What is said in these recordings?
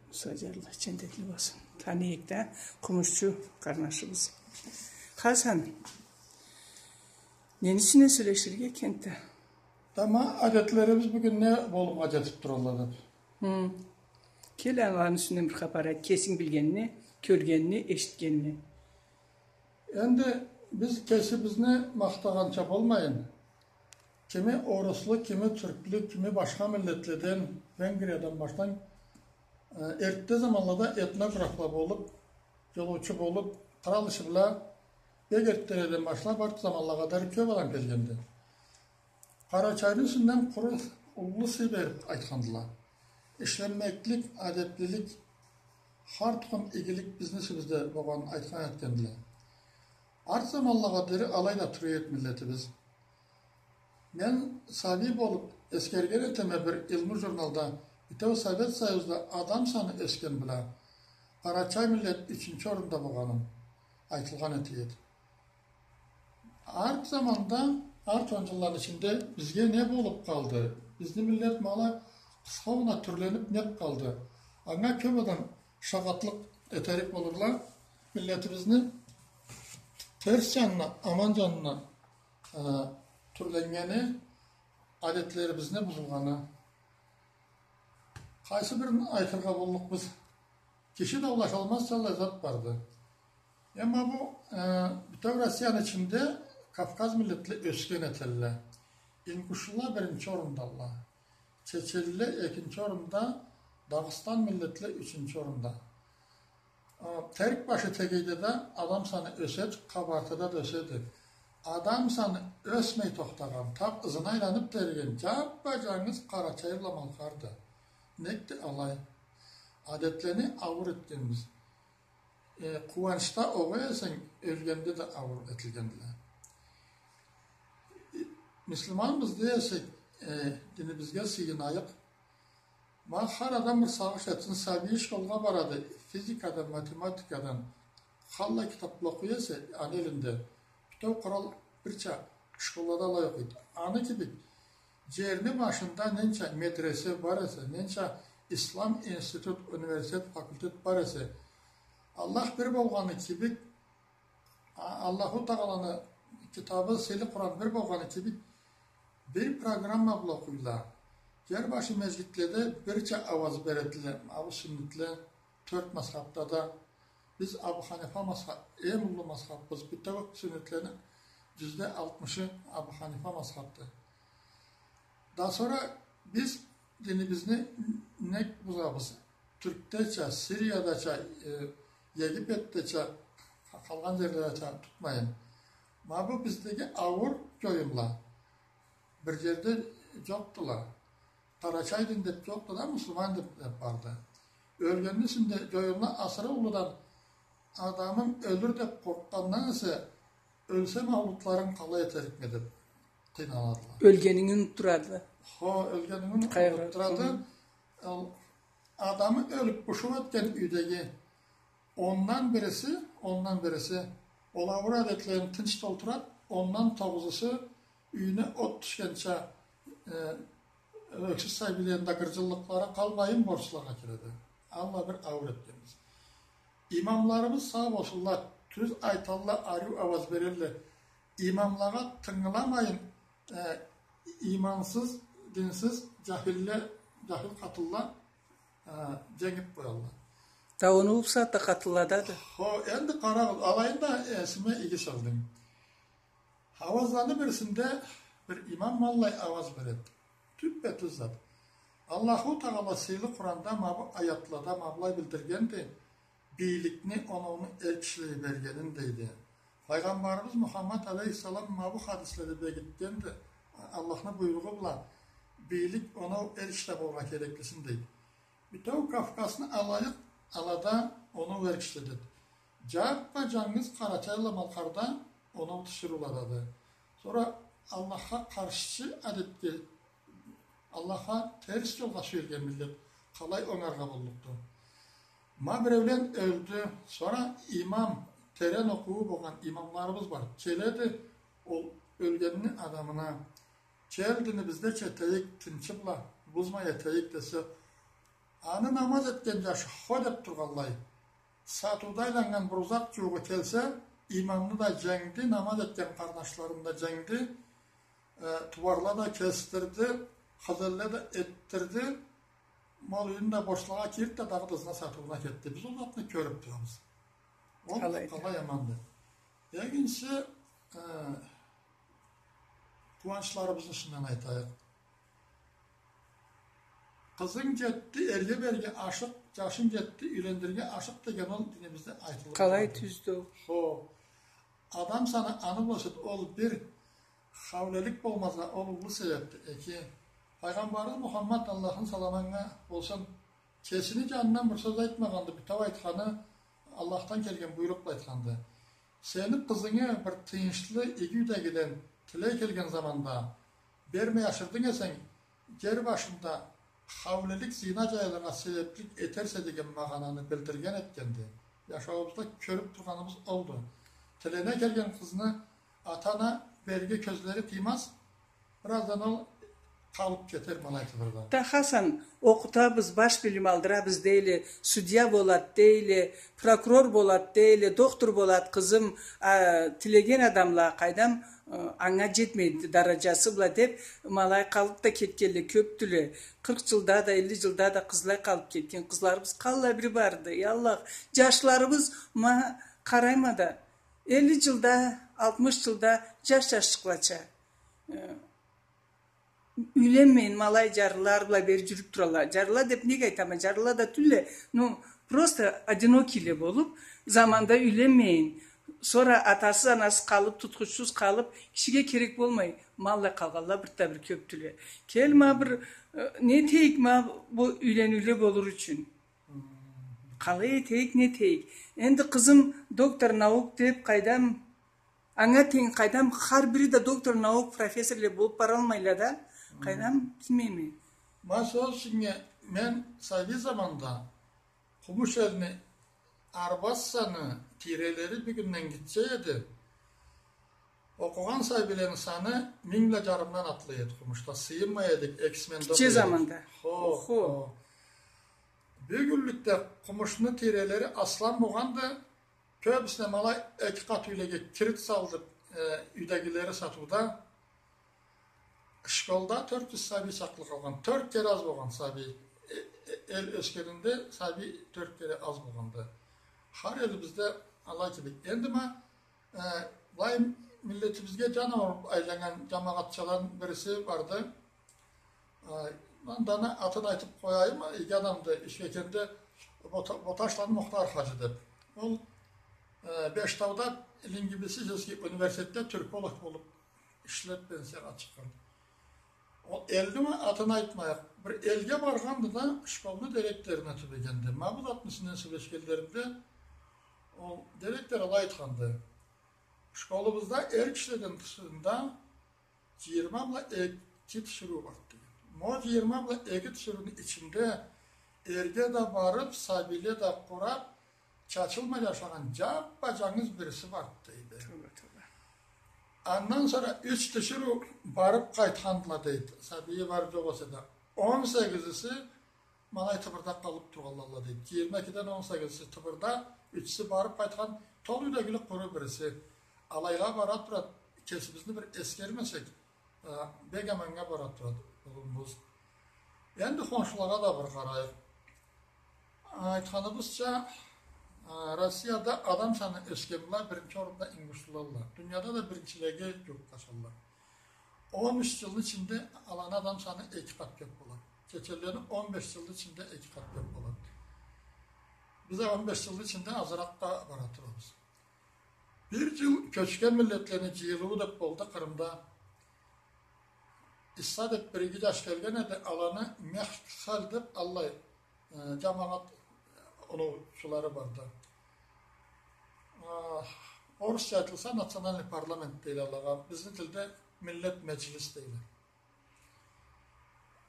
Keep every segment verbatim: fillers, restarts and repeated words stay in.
Муса Джарлы, джандетли болсун. Таныйыкъ да, къумушчу къарнашыбыз. Хасан, нени юсюнден сёлеширик экенди? Тамам, адетлерибиз бюгюн не болургъа джетип туралла деп. Хы. Кел, аланы юсюнден бир хапар айт, кесинг билгенни, кёргенни, эшитгенни. Энди биз кесибизни махтагъанча болмайын, кими оруслу, кими тюрклю, кими башха миллетледен, Венгриядан башлайын, э, эртте заманлада этнографла болуп, джолоучу болуп, кърал иши бла бек эртделеден башлап, арт заманлагъа дери кёп адам келгенди. Къарачайны юсюнден къуру уллу сый берип айтхандыла. Ишленмеклик, адеплилик, хар тукъум игилик бизни юсюбюзде болгъанын айтхан этгендиле. Арт заманлагъа дери алай да тура эди миллетибиз. Мен сабий болуп эсгерген этеме бир илму журналда, битеу Совет Союзда адам саны ёсген бла Къарачай миллет ючюнчю орунда болгъанын айтылгъан эте эди. Арт заманда, арт он жылланы ичинде бизге не болуп къалды? Бизни миллет ма алай къысха гъана тюрленип неп къалды? Анга кёп адам шагъатлыкъ этерик болурла. Миллетибизни терс жанына, аман жанына, э, тюрленнгени, адетлерибизни бузулгъаны. Къайсы бирин айтыргъа боллукъ биз? Киши даулашалмазча аллай зат барды. Амма бу, э, бютеу Россияны ичинде Кавказ миллетле ёсген этелле. Ингушлула биринчи орундалла. Чеченле экинчи орунда, Дагъыстан миллетле ючюнчю орунда. Э, Терк башы тегейде да адам саны ёседи, Къабартыда да ёседи. Адам саны ёсмей тохтагъан, тап ызына айланып да эрген жаппа-жангыз Къарачай бла Малкъарды. Некди алай? Адетлени ауур этгенбиз. Э, къууанчда огъай эсенг, ёлгенде да ауур этилгендиле. Э, муслиманбыз дей эсек, э, динибизге сыйынайыкъ. Ма хар адам бир сагъыш этсин, сабийи школгъа барады, физикадан, математикадан къаллай китап бла окъуй эсе, аны элинде. Бютеу кърал бирча школлада алай окъуйду. Аны кибик, жерни башында ненча медресе бар эсе, ненча ислам институт, университет, факультет бар эсе, Аллах бир болгъаны кибик, А-, Аллаху Тагъаланы китабы, сыйлы Къуран бир болгъаны кибик, бир программа бла окъуйла. Жер башы межгитледе бирча ауаз бередиле. Абу сюннетле тёрт мазхабда да. Биз Абу Ханифа мазха-, эм уллу мазхаббыз. Бютеу сюннетлени жюзде алтмышы Абу Ханифа мазхабды. Да сора биз динибизни нек бузабыз? Тюркдеча, Сириядача, э, Египетдеча, къа-, къалгъан жерледеча тутмайын. Ма бу биздеги ауур жоюмла. Бир жерде жокъдула. Къарачай дин деп жокъду да, муслиман дин деп барды. Ёлгенни юсюнде жоюмла асыры уллудан адамым ёлюр деп къоркъгъандан эсе, ёлсе маулутларын къалай этерикме деп къыйналадыла. Ёлгенинги унутдурадыла. Хо, ёлгенинги унутдурады. Къайгъы. Ол адамы ёлюп бушуу этген юйдеги ондан бириси, ондан бириси ол ауур адетлерин тынч толтурады, ондан тогъузусу юйюне от тюшгенча, э, ёксюз сабийлени да гыржынлыкълары къалмайын борчлагъа киреди. Аллай бир ауур этгенбиз. Имамларыбыз сау болсунла, тюз айталла, ариу ауаз берелле. Имамлагъа тынгыламайын, э, имансыз, динсиз, жахилле, жахил къатынла, э, женгип къоялла. Да оноу бусагъатда къатынладады. Хо, энди къарагъыз, алайын да эсиме иги салдынг. Ауазланы бирисинде бир имам ма аллай ауаз береди. Тюппе-тюз зат. Аллаху Тагъала сыйлы Къуранда ма бу аятлада ма былай билдиргенди, бийликни оноуну эр кишилеге бергенин дейди. Файгъамбарыбыз Мухаммад алейхиссалам ма бу хадиследе бегитгенди, Аллахны буйругъу бла бийлик, оноу эр кишиде болургъа кереклисин дейди. Бютеу Кавказны алайыкъ, алада оноу эр кишиде. Жаппа жангыз Къарачай бла Малкъарда оноу тиширыуладады. Сора Аллахха къаршчы адетге, Аллахха терс жолгъа сюелген миллет къалай онгаргъа боллукъду? Ма биреулен ёлдю, сора имам, терен окъууу болгъан имамларыбыз бар. Келеди, ол ёлгенни адамына Кел, динибизде четейик, тынчы бла, бузмай этейик десе, аны намаз этген джашы хо деп тургъанлай, сатыуда айланнган бир узакъ джуугъу келсе, имамны да дженгди, намаз этген къарнашларын да дженгди, э, тууарла да кесдирди, хызелле да этдирди, ма ол юйню да борчлагъа кирди да, дагъыда ызына сатыуна кетди. Биз ол затны кёрюп турабыз. Ол къалайды. Къалай аманды. Экинчиси, э, къууанчларыбызны ичинден айтайыкъ. Къызынг джетди, эрге берирге ашыкъ, джашынг джетди, юйлендирирге ашыкъ деген ол динибизде айтылыб турады. Къалай тюздю ол. Хо. Адам саны аны бла эсе, ол бир, хаулелик болмазгъа ол уллу себепди. Эки, Пайгъамбарыбыз Мухаммад, Аллахны саламы анга болсун, кесини джанындан бир сёз айтмагъанды, бютеу айтханы Аллахдан келген буйрукъ бла айтханды. Сени къызынгы бир тыйыншлы иги юйдегиден тилей келген заманда бермей ашырдынг эсенг, джер башында хаулелик, зина джайылыргъа себеплик этерсе деген магъананы билдирген этгенди. Джашауубузда кёрюп тургъаныбыз олду. Тилене келген къызны ата-ана берирге кёзлери къыймаз, бир аздан ол къалып кетер, ма алай айтыргъа. Да, Хасан, окъутабыз, баш билим алдырабыз дейле, судья болат дейле, прокурор болат дейле, доктор болат, къызым, а, тилеген адамла, къайдам, э, анга джетмейди дараджасы бла деп, ма алай къалып да кетгенле кёпдюле. Къыркъ джылда да, элли джылда да къызлай къалып кетген. Къызларыбыз къаллай бир барды, я Аллах. Джашларыбыз, ма, къарайма да, элли джылда, алтмыш джылда джаш-джашчыкълача. Э, юйленмейин, ма алай джарлыла бла бери джюрюп турала. Джарлыла деп неге айтама? Джарлыла да тюлле, ну, просто одинокийле болуп, заманда юйленмейин. Сора атасыз, анасыз къалып, тутхучсуз къалып, кишиге керек болмай, ма аллай къалгъанла бир да бир кёпдюле. Кел, ма бир, э, не этейик, ма бу юйлениуле болур ючюн. Къалай этейик, не этейик? Энди къызым доктор наук деп, къайдам, анга тенг, къайдам, хар бири да доктор наук, профессорле болуп баралмайла да, къайдам, билмейме. Ма сёз ючюн, мен сабий заманда Къумуш элни арбазны тийрелери бир кюнден гитче эди. Окъугъан сабийлени саны минг бла джарымдан атлай эди Къумушда. Сыйынмай эдик, эксменде окъуй эдик. Гитче заманда. Хо, хо. Бюгюнлюкде Къумушну тийрелери аслам болгъанды. Кёбюсюне ма алай эки къат юйлеге кирит салдырып, э, юйдегилери сатыуда. Школда тёрт джюз сабий чакълы къалгъан. Тёрт кере аз болгъан сабий. Э, э, эл ёсгенинде сабий тёрт кере аз болгъанды. Хар элибизде алай кибик. Энди ма, э, былай миллетибизге джан ауруп айланнган джамагъатчыланы бириси барды. Э, анда аны атын айтып къояйым, иги адамды, Ишкекенде Бота-, Боташланы Мухтар хаджи деп. Ол, э, Бештауда лингвистический университетде тюрколог болуп ишлеп пенсиягъа чыкъгъан. Ол элни ма атын айтмайыкъ. Бир элге баргъанды да, школну директоруна тюбегенди. Ма бу затны юсюнден сёлешгенлеримде, ол директор алай айтханды. Школубузда эр кишиледен тышында джыйырма бла эки тиширыу барды деген. Ма ол джыйырма бла эки тиширыуну ичинде эрге да барып, сабийле да къурап, чачылмай джашагъан джаппа-джангыз бириси барды, дейди. Тёбе, тёбе. Андан сора юч тиширыу барып къайтхандыла, дейди. Сабийи бар джокъ эсе да. Он сегизиси ма алай тыбырда къалып тургъанла, дейди. Джыйырма экиден он сегизиси тыбырда, ючюсю барып къайтхан, толу юйдегили къуру бириси. Алайгъа бара турады, кесибизни бир эсгермесек, э, бек аманнга бара турады болумубуз. Энди хоншулагъа да бир къарайыкъ. Айтханыбызча, э, Россияда адам саны ёсген бла биринчи орунда ингушлулалла. Дунияда да биринчилеге джууукъ къачалла. Он юч джылны ичинде аланы адам саны эки къат кёп болады. Чеченлени он беш джылны ичинде эки къат кёп болады. Биз а он беш джылны ичинде азыракъгъа бара турабыз. Бир джыл кёчген миллетлени джыйылыуу деп болду Къырымда. Исса деп бир иги джаш келген эди, аланы Меххал деп аллай, э, джамагъат, э, оноучулары барды. Э, орусча айтылса, национальный парламент дейле алагъа, бизни тилде миллет меджлис дейле.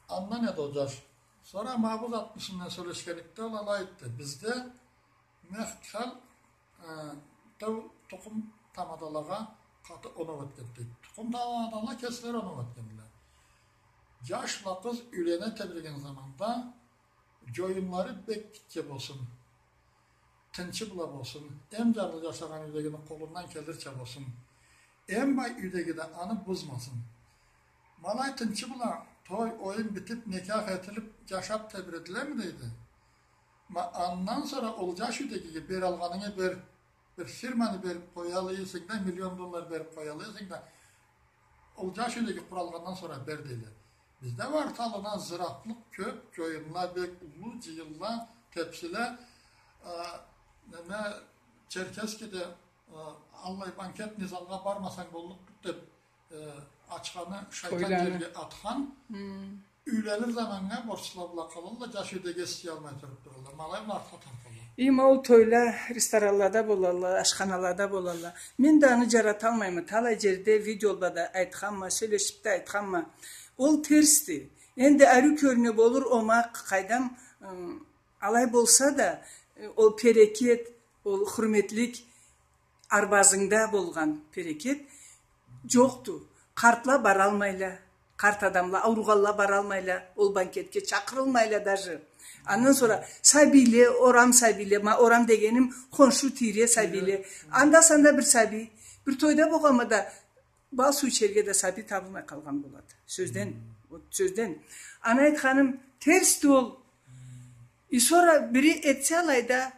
Андан эди ол джаш. Сора ма бу затны юсюнден сёлешгенликде ол алай айтды. Бизде Меххал, э, тау тукъум тамадалагъа къаты оноу этгенди. Тукъум тамадала кеслери оноу этгендиле. Джаш бла къыз юйлене тебреген заманда джоюмлары бек гитче болсун, тынчы бла болсун, эм джарлы джашагъан юйдегини къолундан келирча болсун, эм бай юйдеги да аны бузмасын. Ма алай тынчы бла той, оюн битип, некях этилип, джашап тебредилеми дейди? Ма андан сора ол джаш юйдегиге бералгъанынгы бер, бир фирманы берип къоялы эсенг да, миллион доллар берип къоялы эсенг да, ол джаш юйдеги къуралгъандан сора бер дейле. Бизде бар талына зыратлыкъ кёп, джоюмла бек уллу, джыйынла, тепсиле, а, неме, Черкесскеде, а, аллай банкетный залгъа бармасанг боллукъ тюлдю деп, э, ачханы шайтан джерге атхан. Юйленир заманнга борчла бла къалалла, джаш юйдеги эс джыялмай туруп туралла. Ма алай бла артха тамгъалла. Има ол тойла ресторанлада болалла, ашханалада болалла. Мен да аны джараталмайма. Талай джерде видеода да айтханма, сёлешип да айтханма. Ол терсди. Энди ариу кёрюне болур, омакъ, къайдам, ы, алай болса да, э, ол берекет, ол хурметлик, арбазынгда болгъан берекет джокъду. Къартла баралмайла, къарт адамла, ауругъанла баралмайла, ол банкетге чакъырылмайла даже. Андан сора сабийле, орам сабийле, ма орам дегеним хоншу тийре сабийле. Анда-санда бир сабий, бир тойда болгъанма да, бал суу ичерге да сабий табылмай къалгъан болады. Сёзден, вот сёзден. Аны айтханым, терсди ол. И сора бири этсе алайда,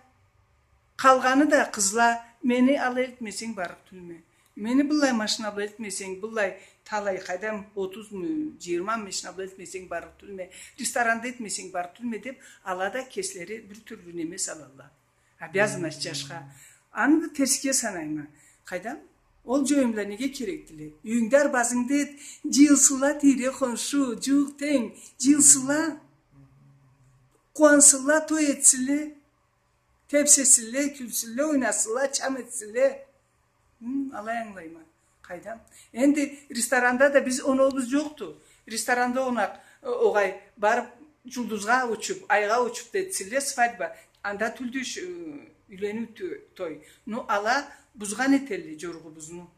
къалгъаны да къызла, мени алай этмесенг барыкъ тюлме. Мени быллай машина бла этмесенг, быллай талай, къайдам, отузму, джыйырма машина бла этмесенг барыкъ тюлме. Ресторанда этмесенг барыкъ тюлме деп, ала да кеслери бир тюрлю неме салалла. Обязанность джашха. Аны да терсге санайма. Къайдам? Ол джоюмла неге керекдиле? Юйюнгде арбазынгда эт, джыйылсынла тийре хоншу, джууукъ тенг, джыйылсынла, къууансынла, той этсинле, тепсесинле, кюлсюнле, ойнасынла, чам этсинле. Хм, алай ангылайма. Къайдам? Энди ресторанда да биз оноубуз джокъду. Ресторанда онакъ, э, огъай, барып, джулдузгъа учуп, айгъа учуп да этсинле свадьба. Анда тюлдю ш-, э, юйлениу тё-, той. Ну, ала бузгъан этелле джоругъубузну.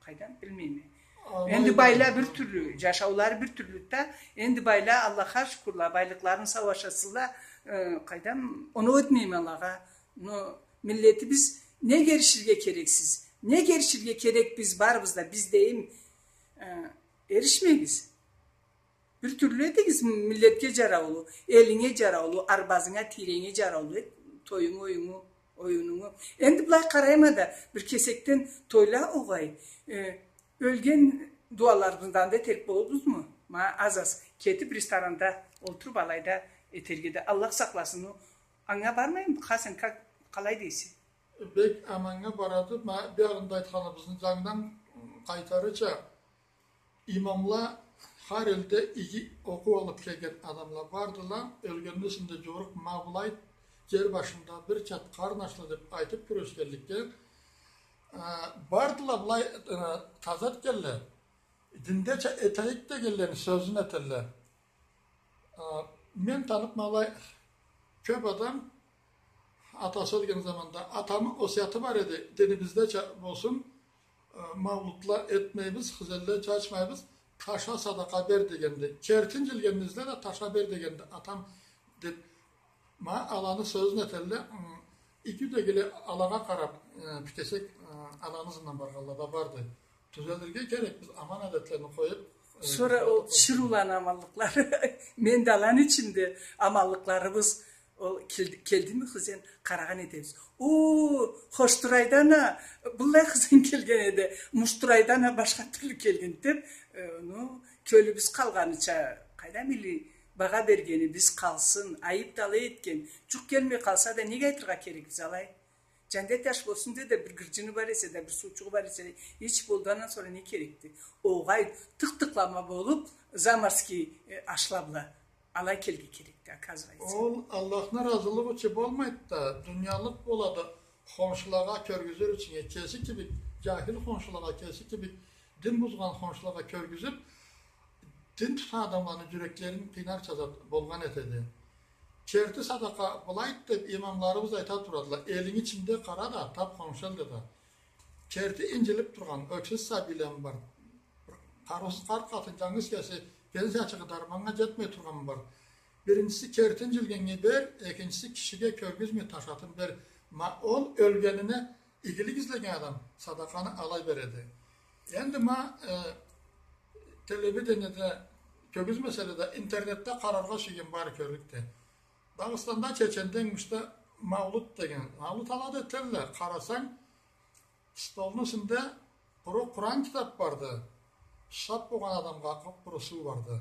Къайдам, билмейме. Энди байла бир тюрлю, джашаулары бир тюрлю да, энди байла, Аллахха шукурла, байлыкъларын сау ашасынла, э, къайдам, оноу этмейме алагъа. Но миллетибиз неге эриширге керексиз? Неге эриширге керекбиз барыбыз да, биз дейим, э, эришмегиз. Бир тюрлю этигиз, миллетге джараулу, элинге джараулу, арбазынга, тийренге джараулу эт, тоюнгу, оюнгу, оюнунгу. Энди былай къарайма да, бир кесекден тойла огъай, э, ёлген дуаларыбыздан да этерик болурбузму? Ма аз-аз кетип, ресторанда олтуруп, алайда этерге да. Аллах сакъласын, ну, анга бармайым, Хасен, как, къалай дейсе? Бек аманнга барады. Ма биягъында айтханыбызны джангыдан къайтарырча, имамла хар элде иги окъуу алып келген адамла бардыла. Ёлгенни юсюнде джорукъ ма былай джер башында бир чат къарнашлы деп айтып кюрешгенликге, э, бардыла былай, э, таза этгенле. Диндеча этейик дегенлени сёзюн этелле. А, мен танып ма алай кёп адам, атасы ёлген заманда, атамы осияты бар эди, динибиздеча болсун, а, мавлутла этмейбиз, хызелле чачмайбыз, таша садакъа бер дегенди. Кертин джилгенибизде да таша бер дегенди атам, деп, ма аланы сёзюн этелле, м, иги дегиле алагъа къарап, э, бир кесек, э, аланы ызындан баргъанла да барды. Тюзелирге керекбиз, аман адетлени къоюп, э... Сора ол тиширыуланы аманлыкълары, мен да аланы ичинде аманлыкъларыбыз, ол кел-, келдими, Хызен, къарагъан этебиз. О, Хоштурайдан а быллай Хызен келген эди, Муштурайдан а башха тюрлю келген деп, э, ну, кёлюбюз къалгъаныча, къайдам, или багъа бергенибиз къалсын, айып да алай этген, джукъ келмей къалса да, неге айтыргъа керекбиз алай? Джандет аш болсун деди, бир гырджыны бар эсе да, бир суучугъу бар эсе да, ич болду, андан сора не керекди? Огъай, тыкъ-тыкълама болуп, заморский, э, ашла бла. Алай келирге керекди, оказывается. Ол Аллахны разылыгъы ючюн болмайды да, дуниялыкъ болады, хоншулагъа кёргюзюр ючюн, э, кеси кибик, джахил хоншулагъа, кеси кибик, дин бузгъан хоншулагъа кёргюзюп, дин тутхан адамланы джюреклерин къыйнарча зат болгъан этеди. Керти садакъа былайды деп имамларыбыз айта турадыла. Элинги ичинде къара да, тап хоншу элде да. Керти инджилип тургъан, ёксюз сабийле бар. Къарыусуз къарт къатын джангыз кеси Пенсиячыгъа дарманнга джетмей тургъанмы бар? Биринчиси, кертин джилгеннге бер, экинчиси, кишиге кёргюзмей ташатын бер. Ма ол ёлгенине игилик излеген адам садакъаны алай береди. Энди ма, э, телевидениеде кёргюзмесе да, интернетде къараргъа сюйген бары кёрлюкде. Дагъыстанда чеченде мышта маулут деген. Маулут алай да этелле, къарасанг, столну юсюнде къуру Къуран китап барды. Сап болгъан адамгъа къуп-къуру суу барды.